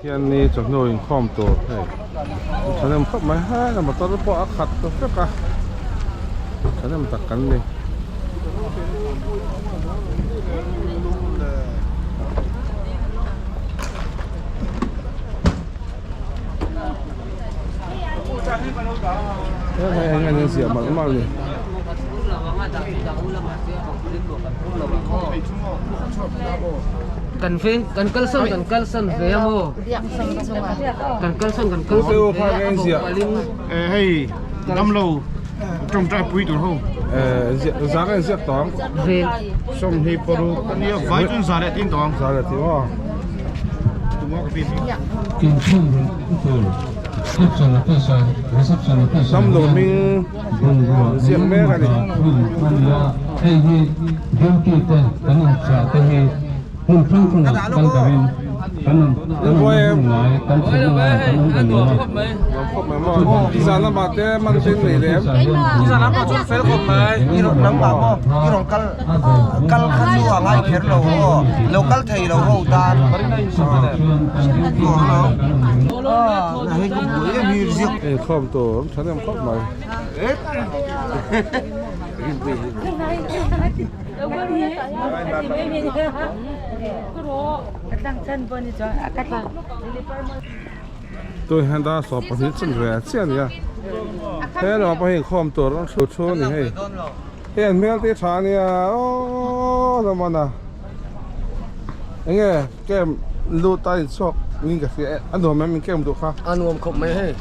Pathianni chawhnu inkhawm tur hei thahnem khawp mai hai a motor pawh a khat ta vek a thahnem tak kan ni. Hei eng an inziah malh malh ni. Kan veng kan kalsan kan kalsan ve a maw kan kalsan kan kalsan ve a a bo palin hei damlo tawngtai pui tur ho zang a inziak tawh ang veng sawmhnih paruk ania vai chuan za leh tin tawh ang za leh tin aw Damlo hming ziak mek a ni. Nizan lamah te man te nei lem. Kal kha chu a ngai kher lo aw, lo kal thei lo ho tan. Inkhawm tur awm tha nem khawp mai. Tui hian dar 12 chan ve chiah a ni a, he lamah pawh hi inkhawm tur an thu thu a ni hei. Hei an hmel te tha ania aww lamana enge camp lut a inchhuak niin ka hria e a nuam em in camp duh kha a nuam khawp mai hei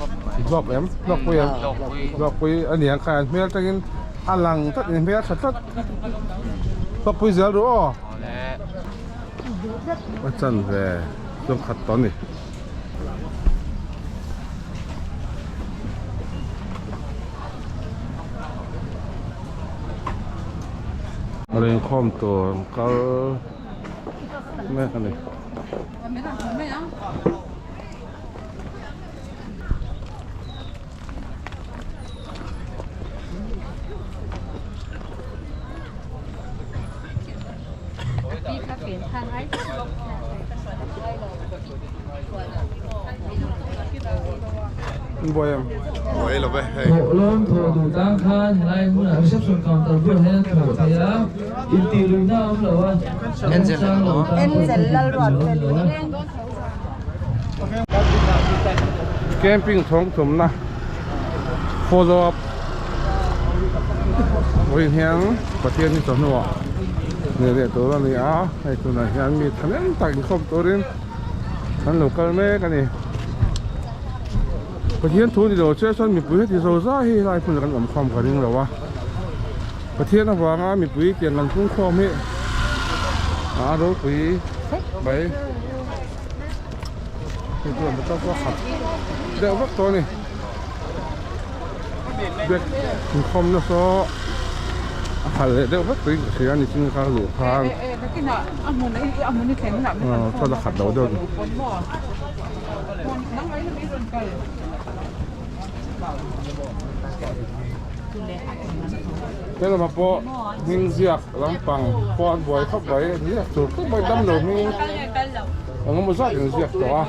hlawk em hlawk pui em hlawk pui a niang kha an hmel tangin a lang tlat in hmel tha tlat hlawk pui zel ru aw a chan ve chuan khat tawh a ni. Inkhawm tur an kal mek a ni. Buai em? Buai lo ve hei. Thawhlawm thawh duh tang khan helai hmunah reception counter bulah hian a thawh thei a, intih luihna a awm lo a, remchang lo tan pawh thawh duh a awm lo a. Camping thawng thumna follow up vawiin hian Pathian hi chawhnuah nei leh tur a ni a, hei tunah hian mi thahnem tak inkhawm turin an lo kal mek a ni. Pathian thu ni lo che chuan mipui heti zo zai hi helai hmun ah kan awm khawm ka ring lo a, Pathian avanga mipui tiang kan pung khawm hi a ropui khawp mai. Hei chu an motor pawh a khat deuh vek tawh a ni. Bag inkhawmna saw a khalh leh deuh vek tawhin ka hria a ni chin ka luh khan chuan a khat lo deuh a ni. He lamah pawh hming ziak lampang pawh an buai khawp mai a ni a tur khawp mai damlo hming eng emaw zat in ziak tawh a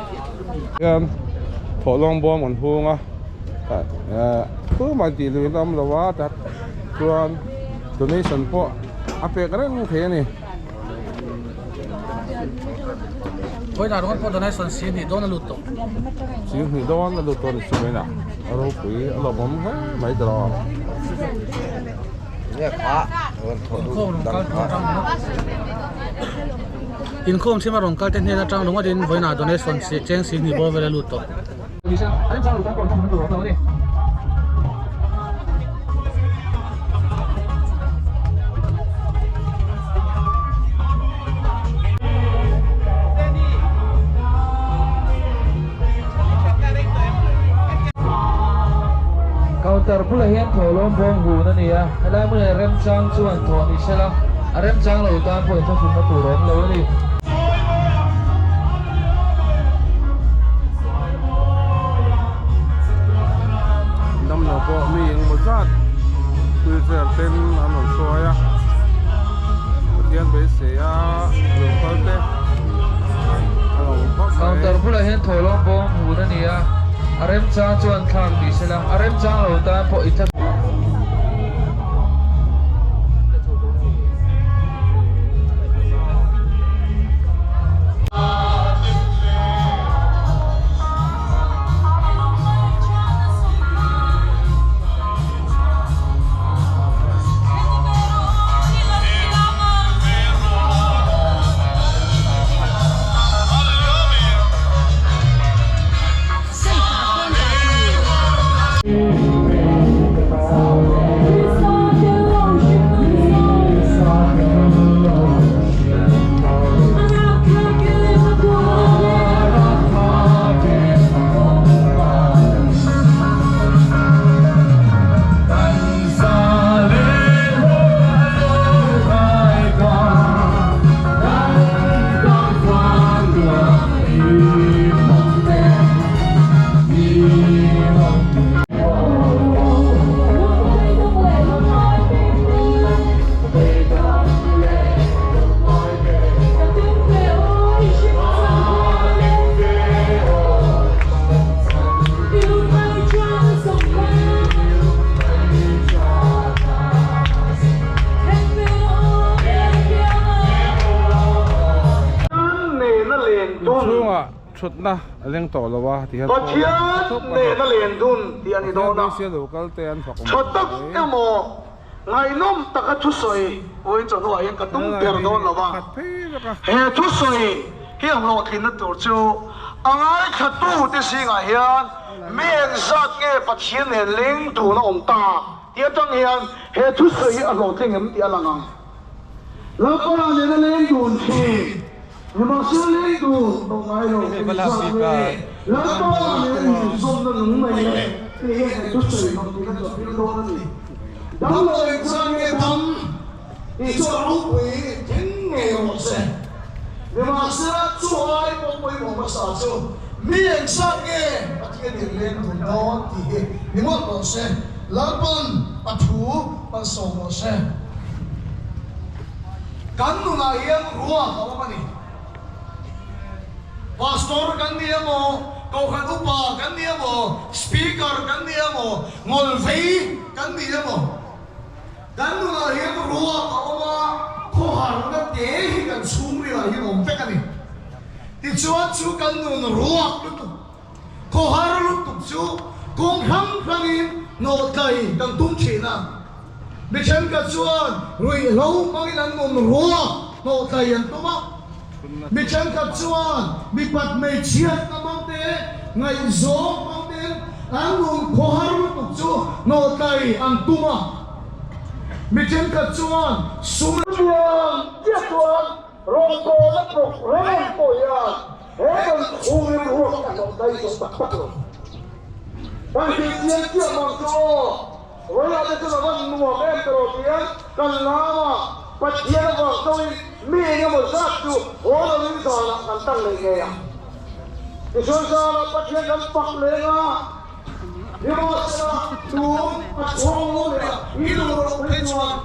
hian thawhlawm bawm an hung a tumah tih lui an awm lo a chuan donation pawh a pek reng thei a ni. Vawiinah ringawt pawh donation si hnih dawn a lut tawh. Si hnih dawn a lut tawh a ni chu vawiinah a ropui a lawmawm hle mai ta lo. Inkhawm thim a rawn kal te hnen atang ringawtin vawiinah donation si cheng si hnih bawr vel a lut tawh. Counter bulah hian thawhlawm bawng hun a ni a, helai hmunah remchang chuan thawh ni sela, a remchang lo tan pawh inthlahrunna tur a awm lo a ni. Damlo pawh mi engemaw zat wheelchair ten an rawn hruai a Pathian beisei a lo kal te a lo awm khawp mai. Counter bulah hian thawhlawm bawm hun a ni a, a remchang chuan thlak ni sela, a remchang lo tan pawh i tla. Inchhungah thutna a leng tawh lo a ti hian Pathian nena len dun tih a ni dawn a, tha tak emaw ngaihnawm taka thusawi vawiin chawhnuah hian ka tum ber dawn lo va, he thusawi hi a hlawhtlinna tur chu a ngaithlatute zingah hian mi engzat nge Pathian nen leng dun a awm ta tih atang hian he thusawi hi a hlawhtling em tih a lang ang. Lalpa nena leng dun thin, nimahsela leng dun tawh ngai lo engzat nge Lalpa nena inzawmna nung mai le tih hian he thusawi hlawhtlinna chu a hril dawn a ni. Damlo engzat nge dam tih chu a ropui thleng ngei rawh se. Nimahsela chu ai pawh pawimawh hmasa chu mi engzat nge Pathian in leng dun dawn tih hi ni mawlh rawh se. Lalpan a thu malsawm rawh se. Kan nunah hian ruak a awm a ni. Pastor kan ni emaw, Kohhran upa kan ni emaw, Speaker kan ni emaw, ngawlvei kan ni emaw, kan nunah hian ruak a awm a, khawharna te hi kan chhungrilah hian a awm vek a ni. Tichuan chu kan nun ruak lutuk. Khawhar lutuk chu kawng hrang hrangin hnawhtlai kan tum thin a. Mi thenkhat chuan ruihhlo hmangin an nun ruak hnawhtlai an tum a. Mi thenkhat chuan mipat hmeichhiatna hmang te, ngaihzawng hmang ten an nun khawhar lutuk chu hnawhtlai an tum a. Mi thenkhat chuan sum. Chiang chiah chuan Rawngbawlna programme pawh hian he kan chhungin ruak a hlawh daih zawng tak tak lo. Kan tih chiang chiah mang chu aw, Royal te chuan a van nuam em ta lo tiang kan lam a, Pathian avang chauhin mi eng emaw zat chu haw lovin zanah kan tang leh ngei ang. Tichuan zanah Pathian kan pak leng a, nimahsela tun a chhawng lo leh a, i duh loh phei chuan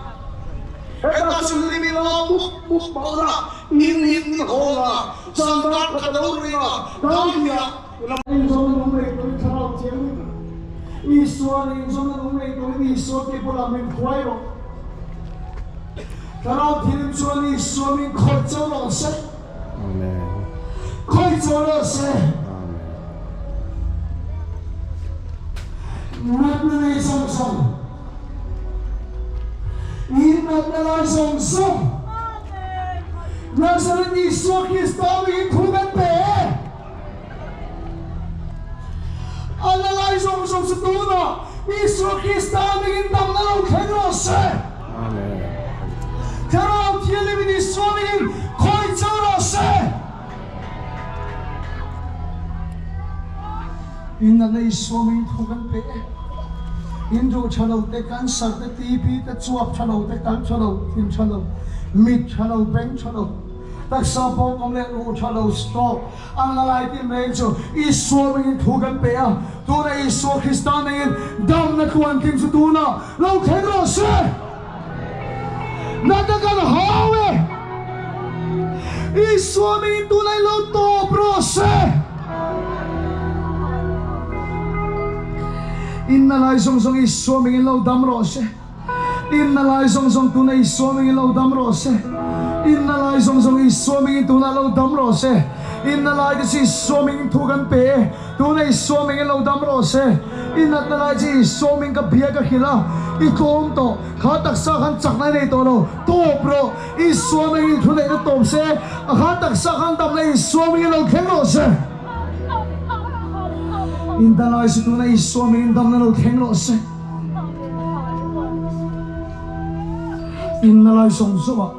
heta chu hlim in lo mup mup mah ula, in in i hawn a, zan dar khat a lo ring a, Daudi-a i lo. Inzawmna nung nei turin thlarau thianghlim Isua nih inzawmna nung nei turin Isua ke bulah min hruai rawh. Thlarau thianghlim chuan Isua min khawih cho rawh se. Khawih cho rawh se. Natna nei zawng zawng, in natna lai zawng zawng, Nazareth Isua Krista mingin thu kan pe e. A la lai zawng zawng chu tunah Isua Krista mingin damna lo thleng rawh se. Thlarau Thianghlimin Isua mingin khawih cho rawh se. In natna Isua mingin thu kan pe e. In duh tha lo te, cancer te, TB te, chuap tha lo te, kal tha lo, thin tha lo, mit tha lo, beng tha lo, taksa pawngkawm leh ruh tha lo, stroke, An la lai tin reng chu Isua mingin thu kan pe a, tuna Isua Krista mingin damna tluantling chu tuna lo thleng rawh se. Natna kan hau e, Isua mingin tuna in lo tawp rawh se. In na lai zawng zawng Isua mingin lo dam rawh se. In na lai zawng zawng tuna Isua mingin lo dam rawh se. In na lai zawng zawng Isua mingin tunah lo dam rawh se. In na lai te chu Isua mingin thu kan pe e. Tuna Isua mingin lo dam rawh se. I natna lai chu Isua ming ka bia ka hrilh a, i tlawm tawh. Kha taksa khan chakna i nei tawh lo. Tawp rawh. Isua mingin thu neihna tawp se. A kha taksa khan damna Isua mingin lo thleng rawh se. In dan lai chu tuna Isua mingin damna lo thleng rawh se. In na lai zawng zawng ah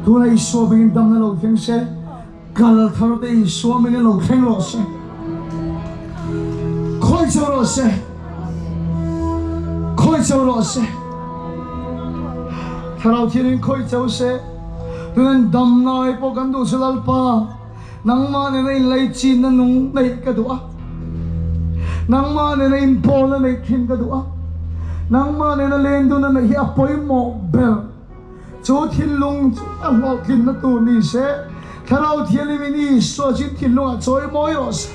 tuna Isua mingin damna lo thleng se. Kal thar te Isua mingin lo thleng rawh se. Khawi cheu rawh se. Khawi cheu rawh se. Thlarau Thiangin khawi cheu se. Tunan dam ngai pawh kan duh chu Lalpa, nangmah nena inlaichinna nung neih ka duh a. Nangmah nena inpawlna neih thin ka duh a. Nangmah nena lenduna neih hi a pawimawh ber. Chu thinlung chu a hlawhtlinna tur ni se, Thlarau Thianghlim in Isua chu in thinlungah chawi mawi rawh se.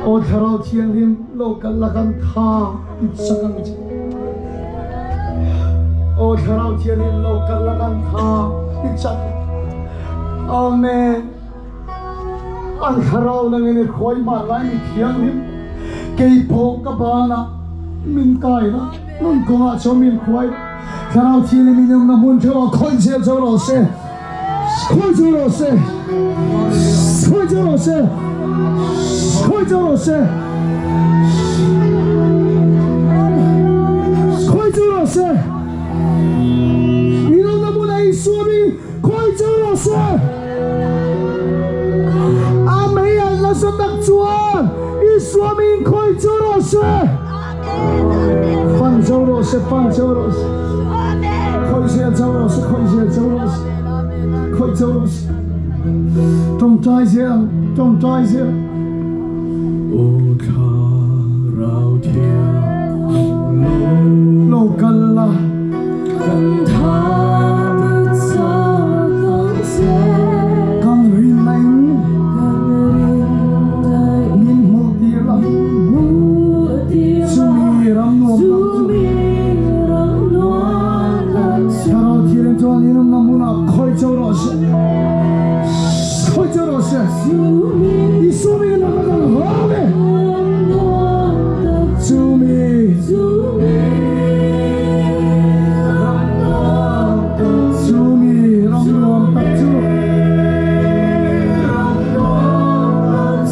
Aw Thlarau Thianghlim, lo kal la kan tha ti chak ang che. Aw Thlarau Thianghlim, lo kal la kan tha ti chak. Amen. An thlarau nangin i hruai hmanlai mi thianghlim, kei pawh ka banah min kai la, nun kawngah chuan min hruai. Thlarau Thianghlim in awmna hmun theuhah khawih zel cho rawh se, khawih cho rawh se, khawih cho rawh se, khawih cho rawh se, khawih cho rawh se. In awmna hmunah Isua hming khawih cho rawh se. A mei alh nasa tak chuan Isua hming khawih cho rawh se. Fan cho rawh se, fan cho rawh se. Khawih zel cho rawh se, khawih zel cho rawh se. Khawih cho rawh se. Tawngtai zel ang, tawngtai zel. Aw Thlarau Thianghlim lo kal la. Kan tha ti chak ang che. Kan rinna in min hmuh tir la. Chumi ram nuam tak chu. Thlarau Thianghlim chuan in awmna hmunah khawih cho rawh se. Khawih cho rawh se. Isua mingin lam a kan hau e. Chumi. Chumi ram nuam tak chu.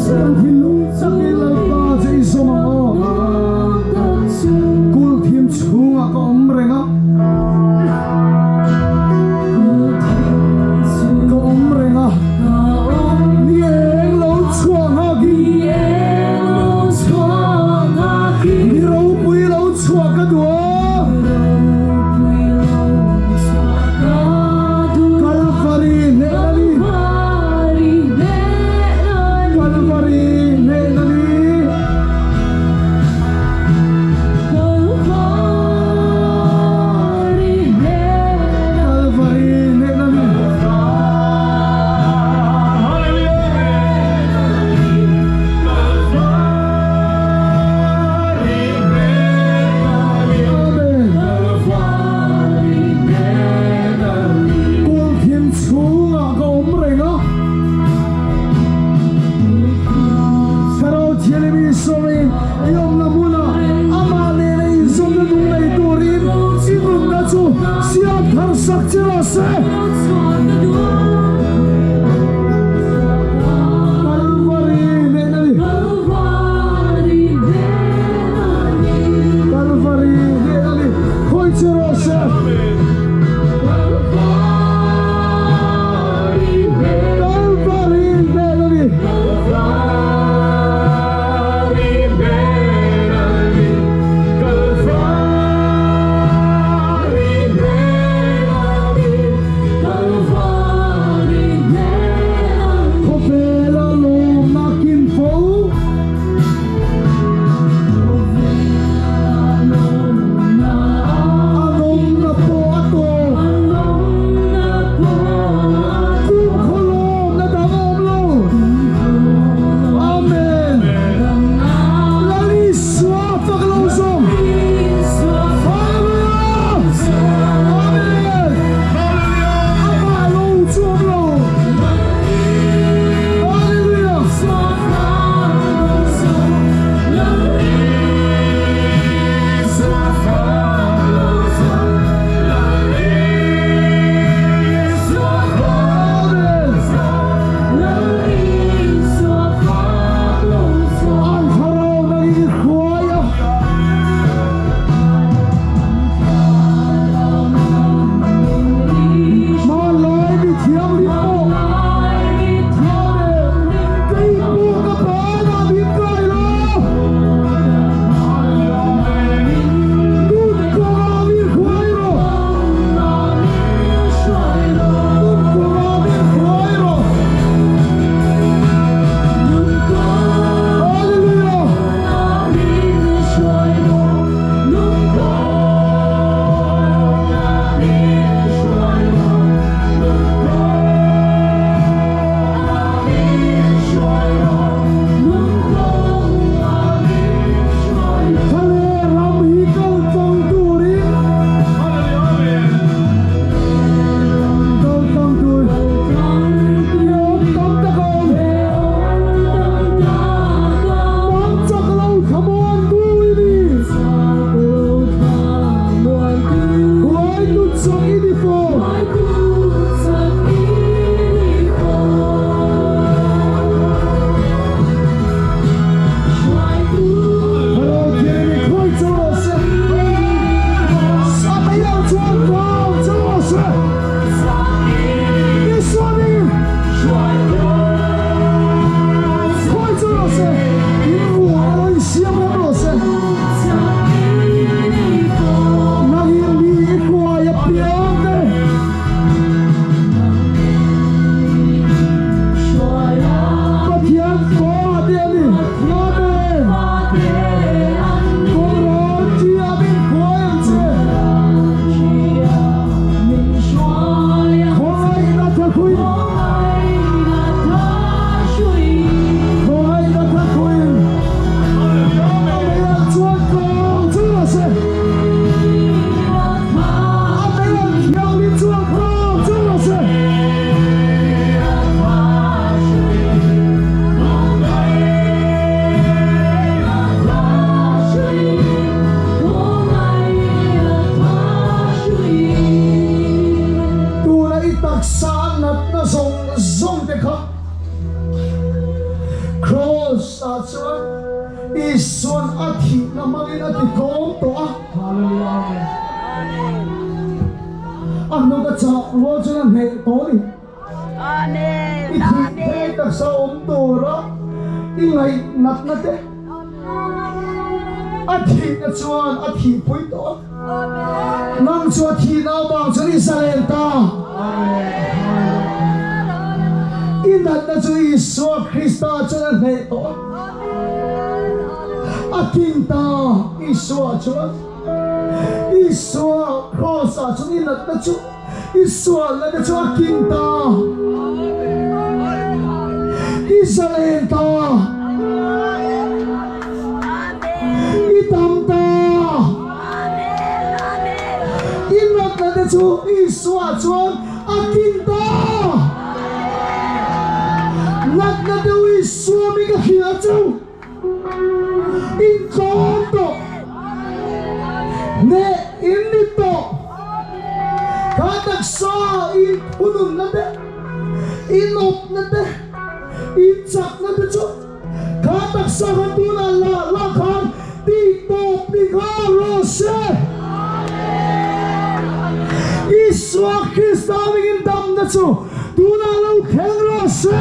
Kan thinlung takin Lalpa che i zawm ang aw. Kul thim chhungah ka awm reng a. Ka awm reng a. Ni eng lo chhuah nghakin. Ni ropui lo chhuah ka duh a. Kalvari hneh a ni. Kalvari hneh a ni. Kalvari hneh a ni. Amen. Kawlthim chhungah ka awm reng a. Thlarau Thianghlim Isuain i awmna hmunah amah nena inzawmna nung nei turin i nunna chu siam thar sak che rawh se. Kalvari nen a ni. Kalvari nen a ni. Khawi che rawh se. Kalvari nen a ni. Kraws ah chuan Isuan a thihna hmangin a ti tlawm tawh a. Hallelujah Amen. A hnuk a chah rual chuan a hneh tawh a ni. I thih phei taksa awm tura i ngaihnatna te a thihna chuan a thihpui tawh a. Nang chu a thihna avang chuan i zalen ta. I natna chu Isua Krista chuan a hneh tawh a. A king ta Isua chuan. Isua Kraws ah chuan i natna chu I sualna te chu a king ta. I zalen ta. I dam ta. I natna te chu Isua chuan a king ta. Natna te u Isua mi ka hrilh a chu. In tlawm tawh. Hneh in ni tawh. Kha taksa in thununna te, in awpna te, in chakna te chu kha taksa khan tunah lah lah khan tih tawp ni kha rawh se. Isua Krista mingin damna chu tunah lo thleng rawh se.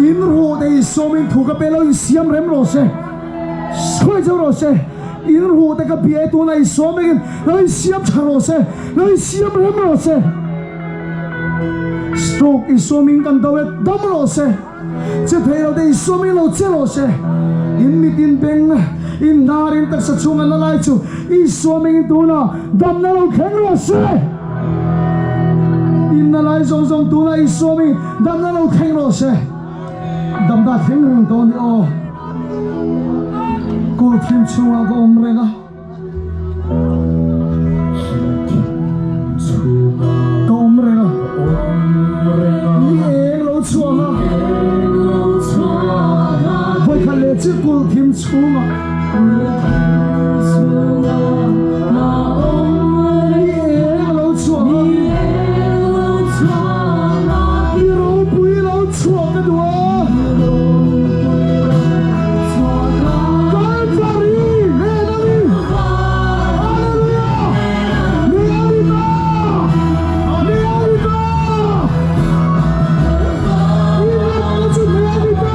In ruh nei sawmin thu ka pe lo in siam rem rawh se. Sawi cheu rawh se. In ruh te ka bia e tuna i sawm engin lo in siam tha rawh se. Lo in siam rem rawh se. Stroke i sawmin kan do e dam rawh se. Che thei lo te i sawmin lo che rawh se. In mit in beng in hnar in taksa chhunga na lai chu i sawm engin tuna damna lo thleng rawh se. In na lai zawng zawng tuna i sawmin damna lo thleng rawh se. Damna thleng reng dawn i aw. Kawr thim chhungah ka awm reng a. Ka awm reng a. Ni eng lo chhuak a. Vawikhat leh chiah kawr thim chhungah. Ni eng lo chhuak a. Ni ropui lo chhuak ka duh a. Kalvari nen a ni. Hallelujah! Ni a ni ta! Ni a ni ta! I natna chu hne a ni ta!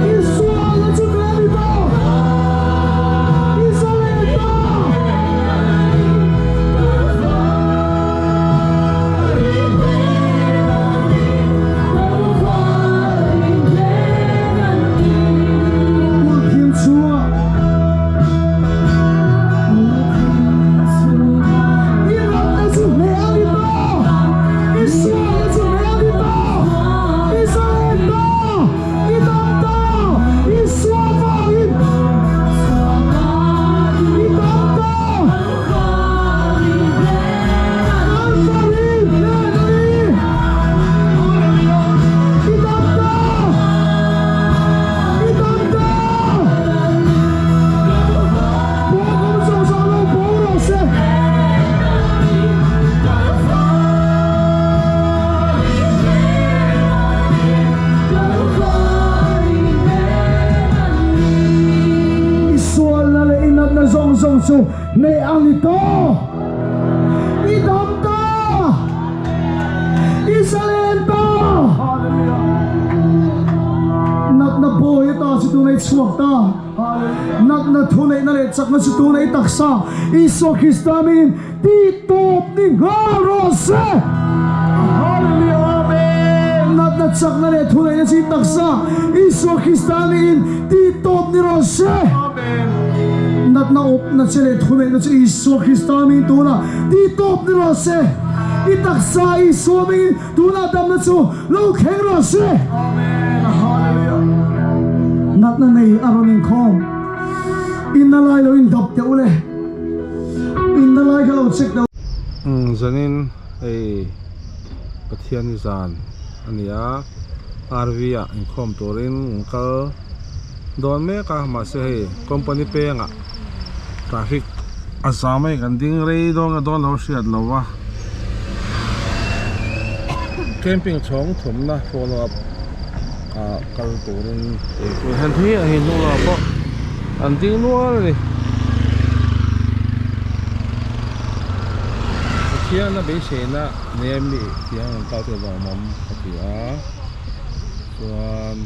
I sualna chu hne a ni ta! I zalen ta! Kulhthim chungah I ratna chu hne a ni ta, I sualna chu hne a ni ta, I zalen ta, I dam ta, I sual vangin I dam ta. I sualna leh i natna zawng zawng chu Nei ang i tawh, i dam ta, i zalen ta. Natna bawi ata chu tuna i chhuak ta. Natna thuneihna leh chakna chu tuna i taksa Isua Krista mingin tih tawp ni nghal rawh se. Natna chakna leh thuneihna chu i taksa Isua Krista mingin tih tawp ni rawh se. Natna awpna che leh thuneihna chu Isua Krista mingin tunah tih tawp ni rawh se. I taksa Isua mingin tunah damna chu lo thleng rawh se. Amen. Hallelujah. Natna nei a rawn inkhawm. Inna lai lo indap teh u le. Inna lai kha lo check teh u. Umm zanin hei Pathiani zan a ni a, RV ah inkhawm turin kan kal. Dawn mek a mahse hei company pengah traffic a zam a kan ding rei dawn a dawn lo hriat lo va camping chhawng thumna follow up Ah kal turin hian thui ah hian hnung lamah pawh an ding nual a ni Pathian a beiseina nei a mi tih ang an kal te lawmawm a ti a chuan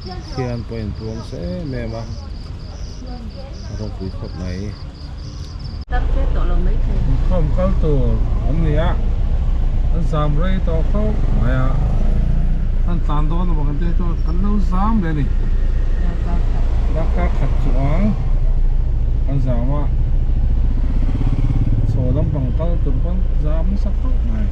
Pathian pawh a inpuang sa em em a a ropui khawp mai. Inkhawm kal tur an ni a, an zam rei tawh khawp mai a, an tlan dawn avang te chuan kan lo zam ve a ni. Darkar khat chuang kan zam a, chho lampang kal tur pawn zam nasa khawp mai.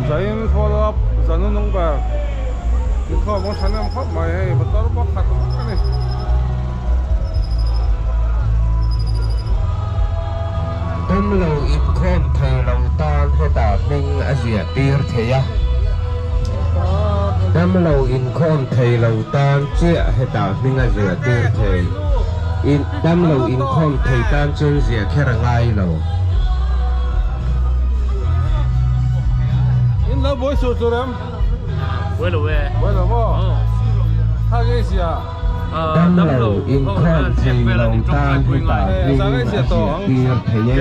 Zain follow up zan a nung ber inkhawm a tha nem khawp mai hei motor pawh khat vak a ni. Damlo inkhawm thei lo tan hetah hming a ziah tir thei a. Damlo inkhawm thei lo tan chiah hetah hming a ziah tir thei. In damlo inkhawm thei tan chuan ziah kher a ngai lo. In lo buai suh chu rem. Buai lo e. Buai lo maw? Kha nge ziah? Damlo inkhawm thei lo tan hetah hming a ziah tir thei e.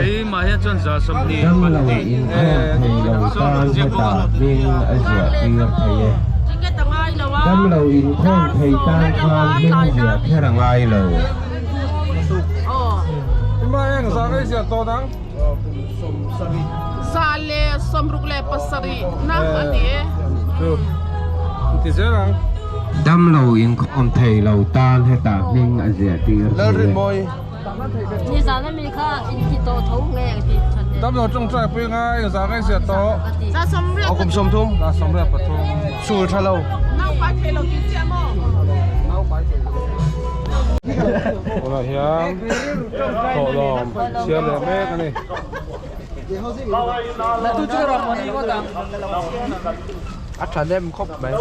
Damlo inkhawm thei lo tan hetah hming a ziah tir thei e. Damlo inkhawm thei tan khan hming ziah kher a ngai lo. Damlo inkhawm thei lo tan hetah hming a ziah tir thei e. Damlo tawngtai pui ngai engzah ngai ziah tawh. Kum sawmthum. 33. Sul tha lo. Tunah hian thawhlawm siam leh mek a ni. A thahnem khawp mai.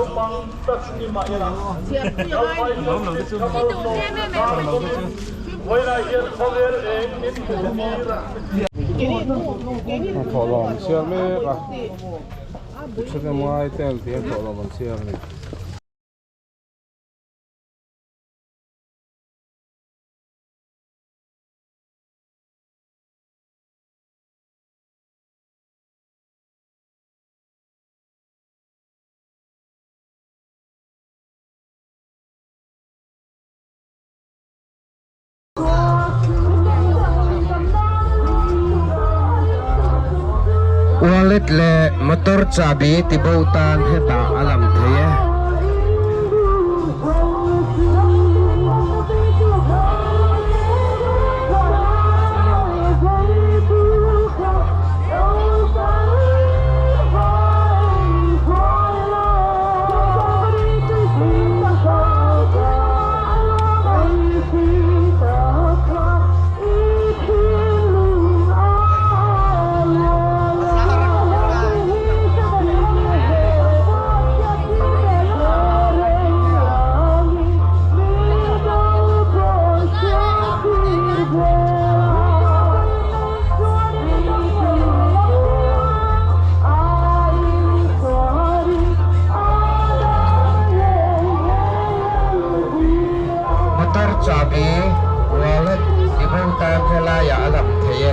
Thawhlawm siam mek a. Thahnem ngai te an ti a thawhlawm an siam a ni. Wallet leh motor chahbi ti bo tan hetah a lang thei e. Motor chahbi, wallet, i bo tan helaiah a lang thei e.